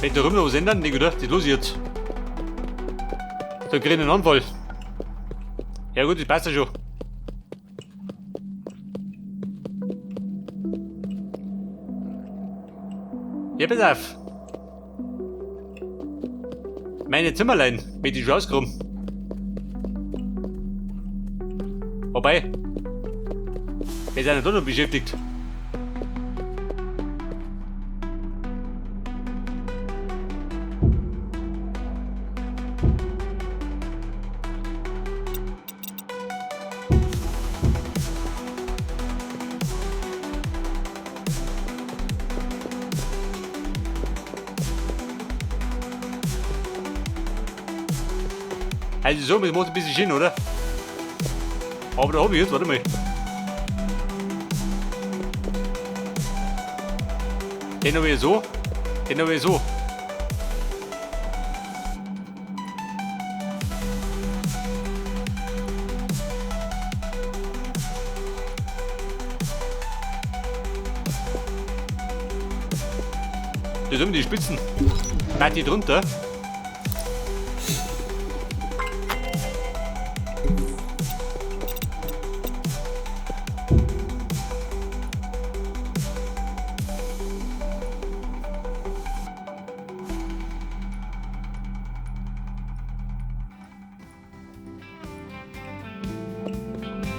Wenn da rum noch was ändern, nicht, oder? Das los jetzt. Da krieg ich einen Anfall. Ja gut, das passt ja schon. Ja, pass auf. Meine Zimmerlein mit die rausgekommen. Wobei, wir sind ja doch noch beschäftigt. Also so, das macht ein bisschen schön, oder? Aber da hab ich jetzt, warte mal. Den hab ich so, den hab ich so. Da sind die Spitzen. Weit die drunter.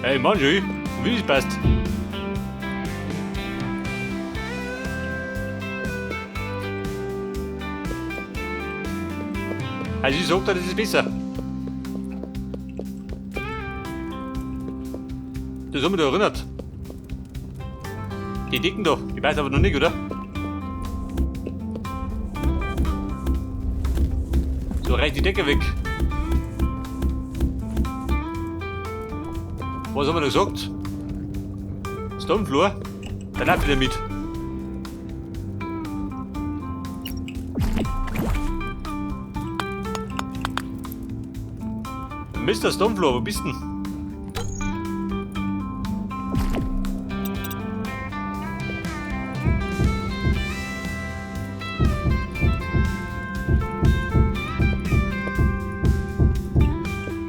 Hey Mann, schön. Wie es passt. Also ich sag dir, das ist besser. Das hat mich da erinnert. Die Dicken da, ich weiß aber noch nicht, oder? So reicht die Decke weg. Was haben wir da gesagt? Stonefloor? Dann auch wieder mit. Mr. Stonefloor, wo bist denn?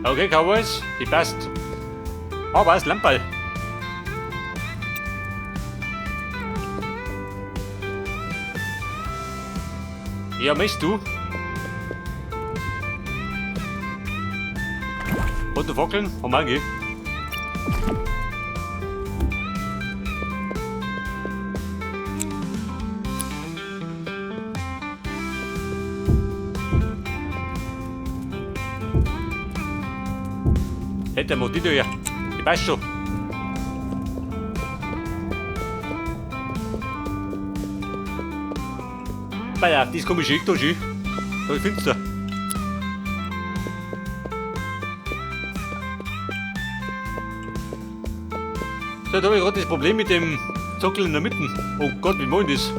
Okay, Cowboys, die passt. Aber es Lamperl. Ja, möchtest du? Rote Fackeln? Haben wir gell? Hätte der Modito ja. Ich weiß schon. Pass auf, das komme ich da schön. Da ist finster. So, da habe ich gerade das Problem mit dem Sockel in der Mitte. Oh Gott, wie mach ich das?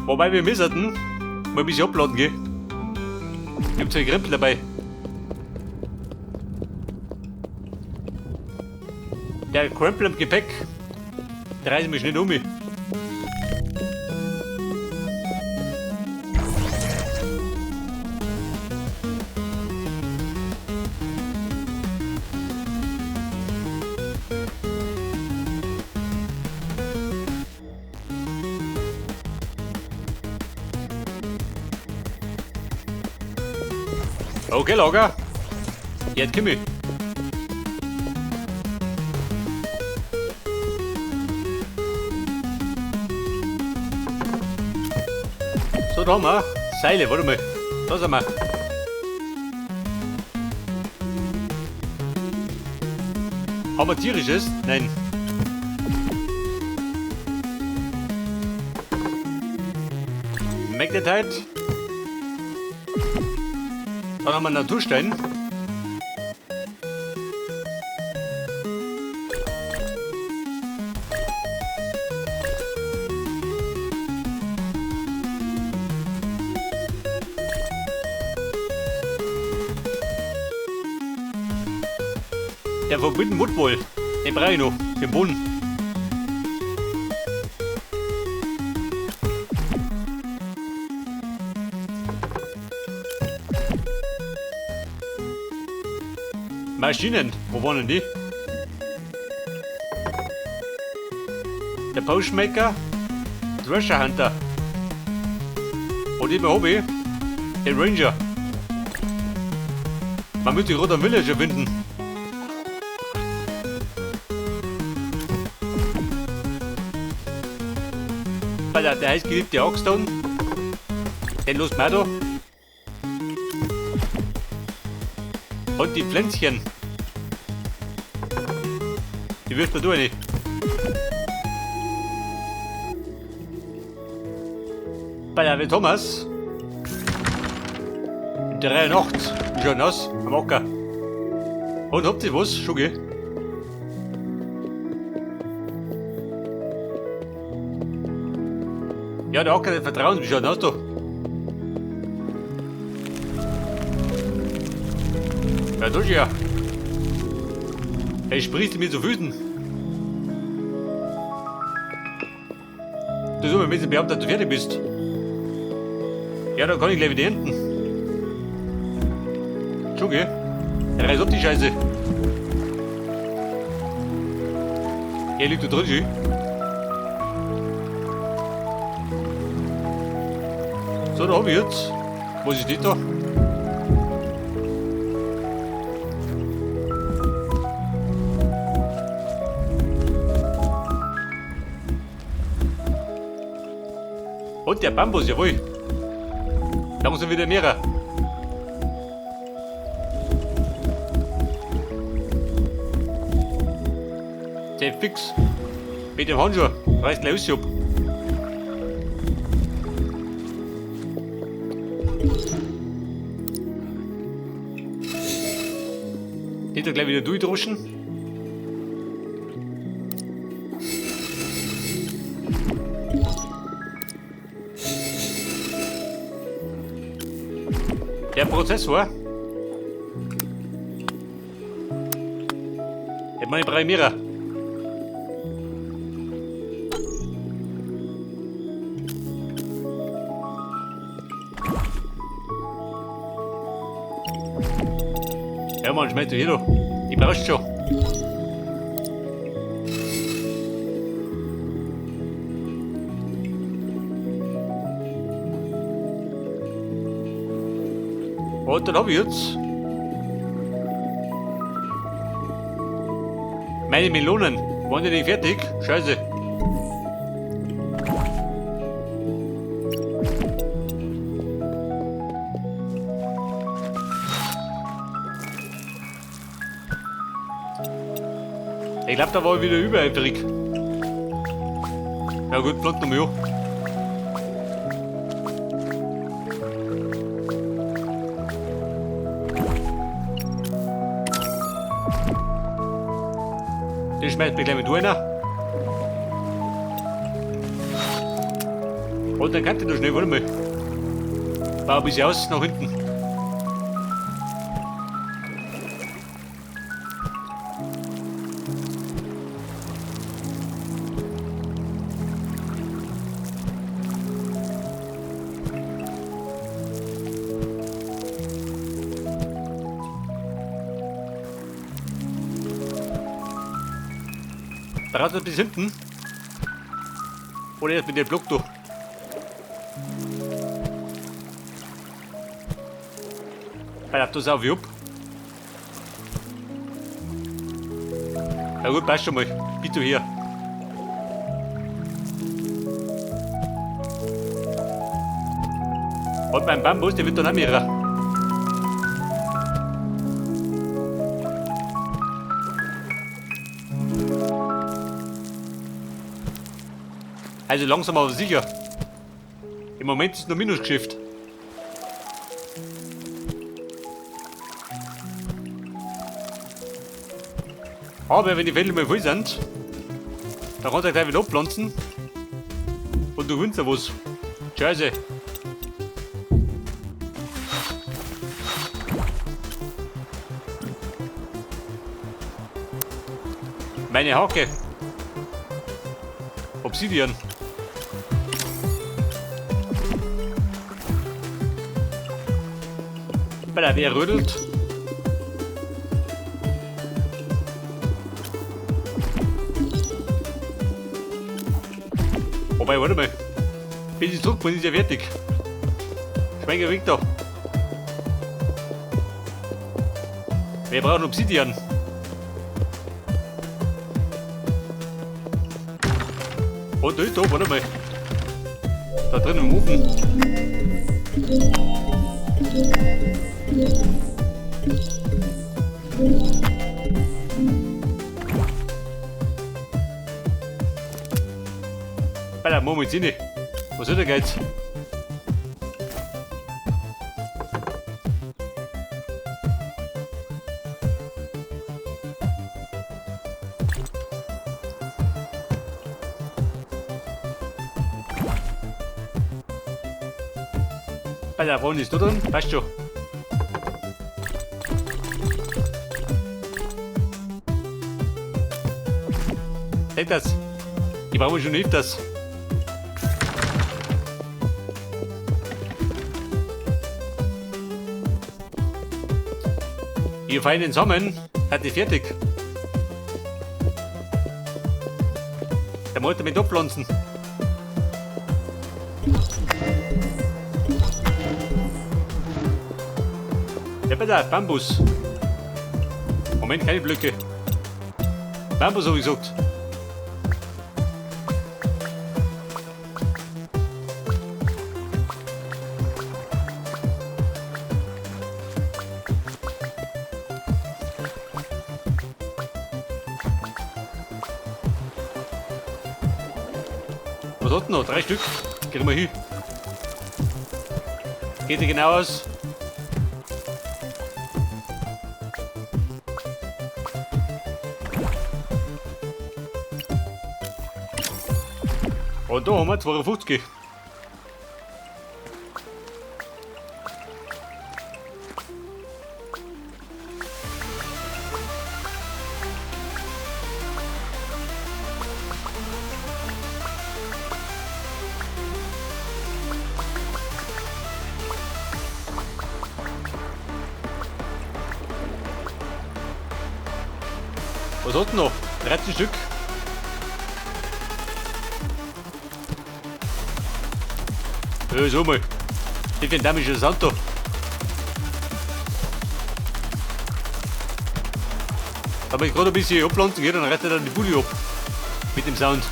Wobei wir müssen mal ein bisschen abladen gehen. Ich hab zwei Krempel dabei. Der Krempel im Gepäck, der reißt mich nicht um. Okay, Lager. Jetzt komm ich. So, da haben wir Seile, warte mal. Da sind wir. Haben wir tierisches? Nein. Magnetite. Dann haben wir einen Naturstein. Der Forbidden Woodwall. Den brauche ich noch, den Boden. Maschinen, wo waren denn die? Der Postmaker, Treasure Hunter. Und eben Hobby, den Ranger. Man müsste gerade einen Villager finden. Weil der heißgeliebte Oxstone, den los wir da. Und die Pflänzchen. Die wirft man da rein. Bei der Thomas. In der Reihe Nacht. Wie schaut denn aus? Am Acker. Und habt ihr was? Schon, gell? Ja, der Acker des Vertrauens. Wie schaut denn aus da? Ja, da ist ja. Er sprießt mir zu Füßen. Du sollst mir ein bisschen behaupten, dass du fertig bist. Ja, dann kann ich gleich wieder ernten. Schon, gell? Reiß ab die Scheiße. Er liegt da drin, schön. So, da hab ich jetzt. Was ist das da? Und der Bambus, jawohl. Langsam wieder mehrer. Sehr fix. Mit dem Handschuh. Reißt gleich ab. Nicht da gleich wieder durchdruschen. Der Prozessor. Ich meine, brauche ich mehrer. Ja, man, schmeißt du hier noch. Die brauchst du schon. Und dann hab ich jetzt meine Melonen. Waren die nicht fertig? Scheiße. Ich glaub, da war ich wieder übereifrig. Na gut, plant noch mal an. Den schmeißt mir gleich mit rein. Und dann kann ich noch schnell, warte mal. Bau ein bisschen aus nach hinten. Braucht das bis hinten? Oder erst mit dem Block durch? Bleib das auf, jupp. Na gut, passt schon mal. Bitte hier. Und mein Bambus, der wird dann auch mehrer. Also langsam aber sicher. Im Moment ist nur Minusgeschäft. Aber wenn die Felder mal voll sind, dann kannst du gleich wieder abpflanzen und du gewinnst ja was. Scheiße. Meine Hacke. Obsidian. Weil wer rödelt. Wobei, warte mal. Bis ich zurück bin, ist ja fertig. Schwenker weg da. Wir brauchen Obsidian. Und da ist da, warte mal. Da drin im Ofen. Bei der Moment rein. Was soll der Geiz? Bei der Wohnung ist da drin, passt schon. Denk das. Die brauchen schon öfters. Ihr feinen Samen hat die fertig. Der wollte mit abpflanzen. Ja, bitte, Bambus. Moment, keine Blöcke. Bambus habe ich gesagt. Was hat denn noch? 3 Stück. Kriegen wir hin. Geht die genau aus? Und da haben wir 52. Was hat denn noch? 13 Stück. Ja, so mal. Ich finde damit schon Sand da. Aber ich gerade ein bisschen abpflanzen geht, dann reißt er dann die Bulli ab. Mit dem Sound.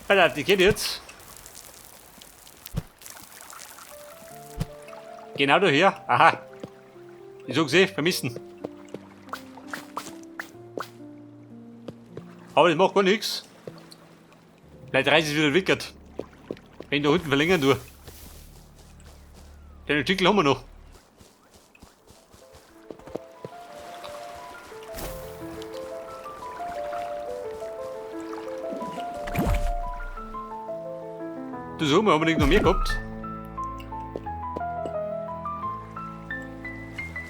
Alter, die geht jetzt. Genau daher. Aha. Ich so gesehen, vermissen. Aber das macht gar nichts. Vielleicht reißt es wieder wickert. Wenn ich da unten verlängern tue. Den Artikel haben wir noch. Das haben wir aber nicht noch mehr gehabt.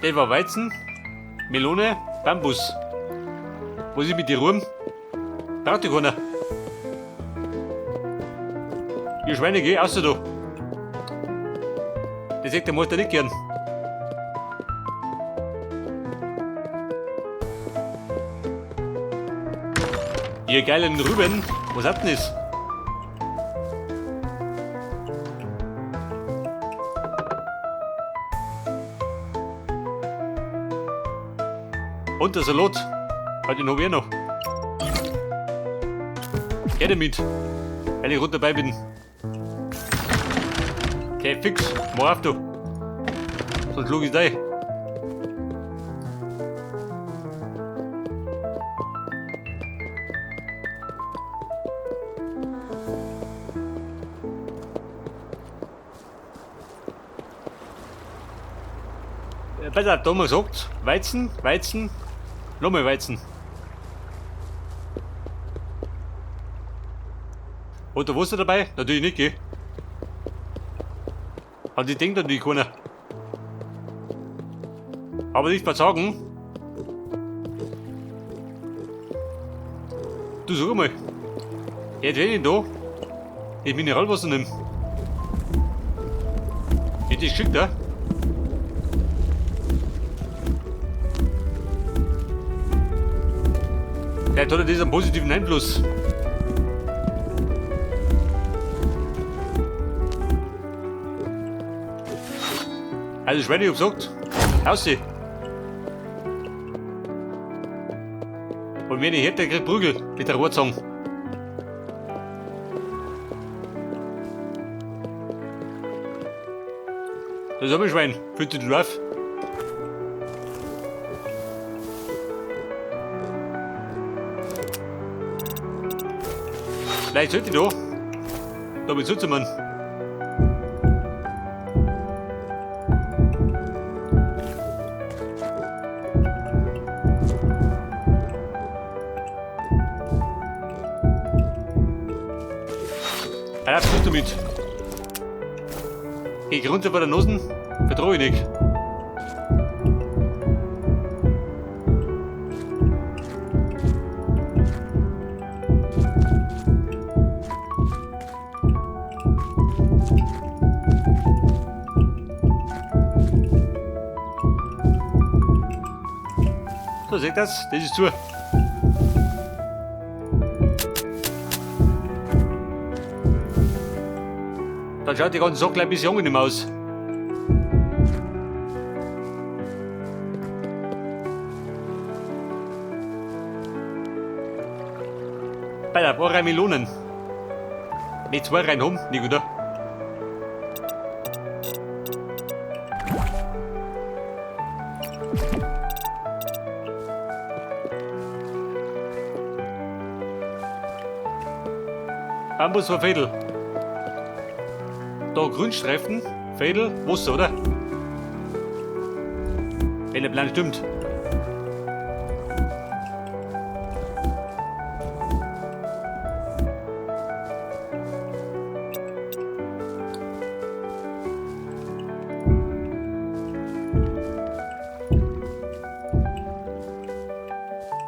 Der war Weizen, Melone, Bambus. Was ist mit den Ruhm? Braucht die keiner. Ihr Schweine, geh außer da. Das sagt der Meister nicht gern. Ihr geilen Rüben, was hat denn das? Und der Salat. Halt den hab ich auch noch. Geh damit, weil ich runter dabei bin. Okay, fix. Mach auf, du. Sonst schlag ich dich. Pass auf, da haben wir gesagt, Weizen, Weizen, nochmal Weizen. Hat der Wasser dabei? Natürlich nicht, gell? An die denkt natürlich keiner. Aber nicht verzagen. Du sag mal. Jetzt wenn ich da das Mineralwasser nimm. Hätte ich geschickt, ja? Vielleicht hat er das einen positiven Einfluss. Also Schweine, ich hab gesagt, Hausi. Und wenn ich hätte, der kriegt Prügel mit der Rohrzange. Das ist aber ein Schwein, fühlt sich auf. Vielleicht sollte ich da. Da mit zuzumachen. Ja, Schluss damit. Geh runter bei der Nosen, vertraue ich nicht. So, seht das? Das ist zu. Dann schaut die ganze Sache gleich ein bisschen angenehm aus. Bei der paar Melonen. Mit zwei rein haben, nicht oder? Bambus war Fädel. Da Grünstreifen, Fädel, Wasser, oder? Wenn der Plan stimmt.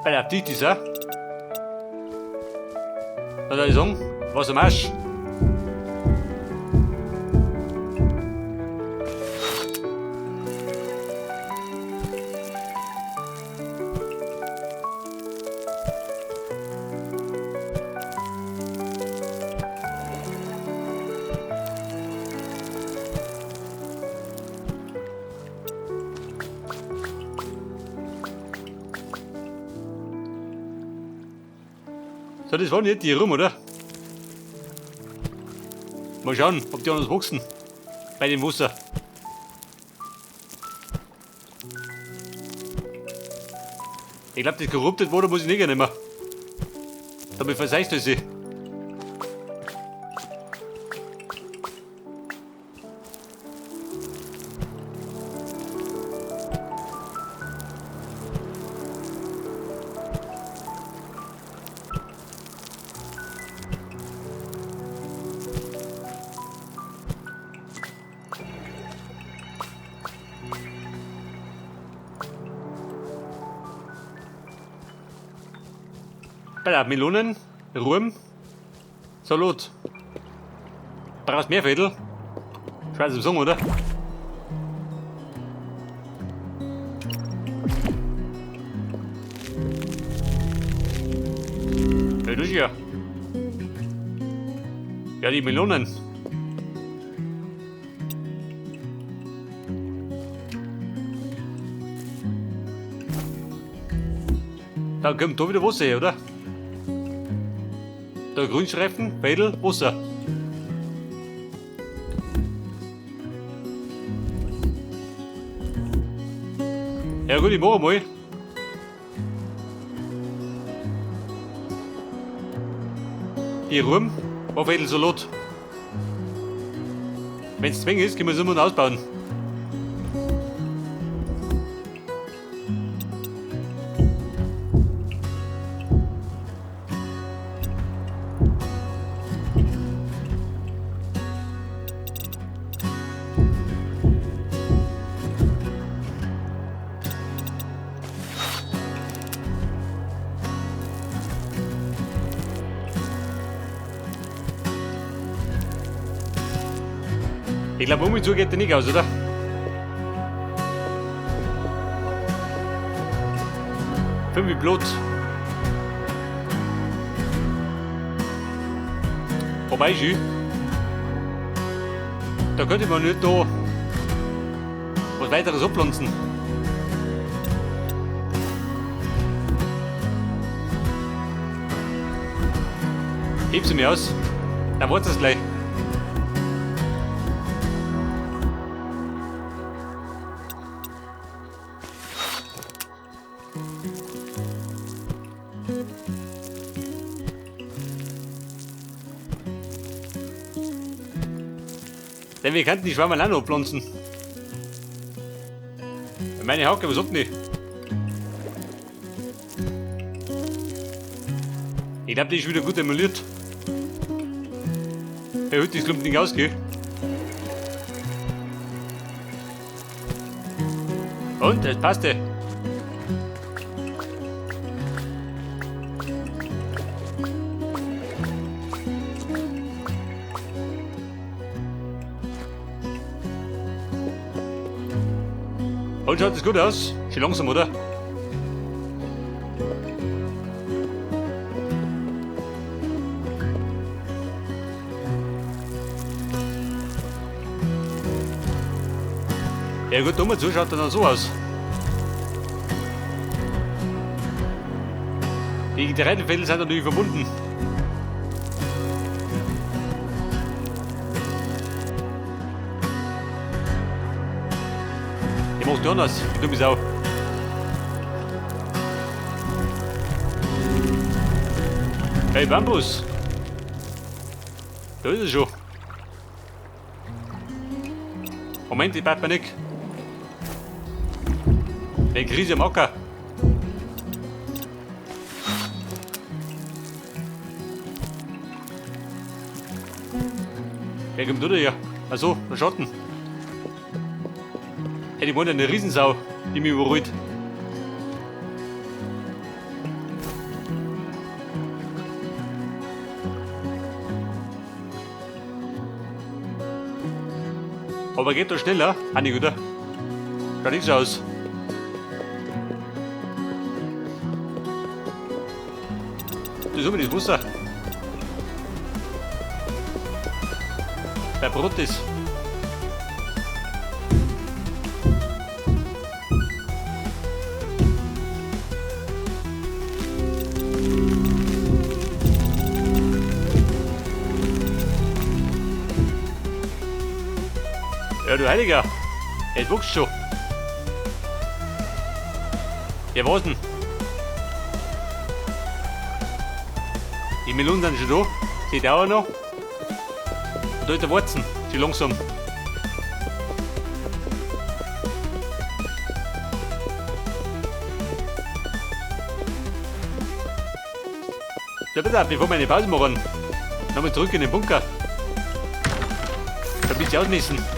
Bei der Appetit ist er. Da soll ich sagen, was am Arsch. So, das waren nicht die rum, oder? Mal schauen, ob die anders wachsen. Bei dem Wasser. Ich glaub, das korruptet wurde, muss ich nicht nehmen. Damit verseicht es sich. Bei Melonen, Ruhm, Salat. Brauchst mehr Fädel? Scheiße zum Sagen, oder? Ja, das ist ja. Ja, die Melonen. Da kommt da wieder Wasser her, oder? Der Grünstreifen, Fädel, Wasser. Ja gut, ich mach mal. Die Ruhm war Fädelsalat. Wenn's zwäng ist, können wir es immer noch ausbauen. Ich glaube, um und zu geht der nicht aus, oder? 5 Blut. Wobei, Jü, da könnte man nicht da was weiteres abpflanzen. Heb sie mir aus. Dann war's das gleich. Denn wir könnten die Schwammerl auch noch abpflanzen. Meine Hacke, was nicht? Ich glaube, die ist wieder gut emuliert. Hey, heute ist Klumpen nicht ausgehen. Und, das passte. Und schaut es gut aus? Schon langsam, oder? Ja gut, dummer zu schaut dann so aus. Die Getreidefelder sind natürlich verbunden. Ich mach's anders, die dumme Sau. Hey Bambus! Da ist er schon. Moment, ich bleib mir nicht. Der Krise am Acker. Wer kommt da her? Achso, der Schatten. Hey, die wollen eine Riesensau, die mich überrollt. Aber geht da schneller? Auch nicht, oder? Schaut nicht so aus. Das ist das Wasser. Bei Brot ist. Ja, du Heiliger, es wächst schon. Ja, was denn? Die Melonen sind schon da, sie dauern noch. Und da ist der Warzen, schon langsam. Ja, bitte, bevor wir eine Pause machen, nochmal zurück in den Bunker. Da ein bisschen ausmessen.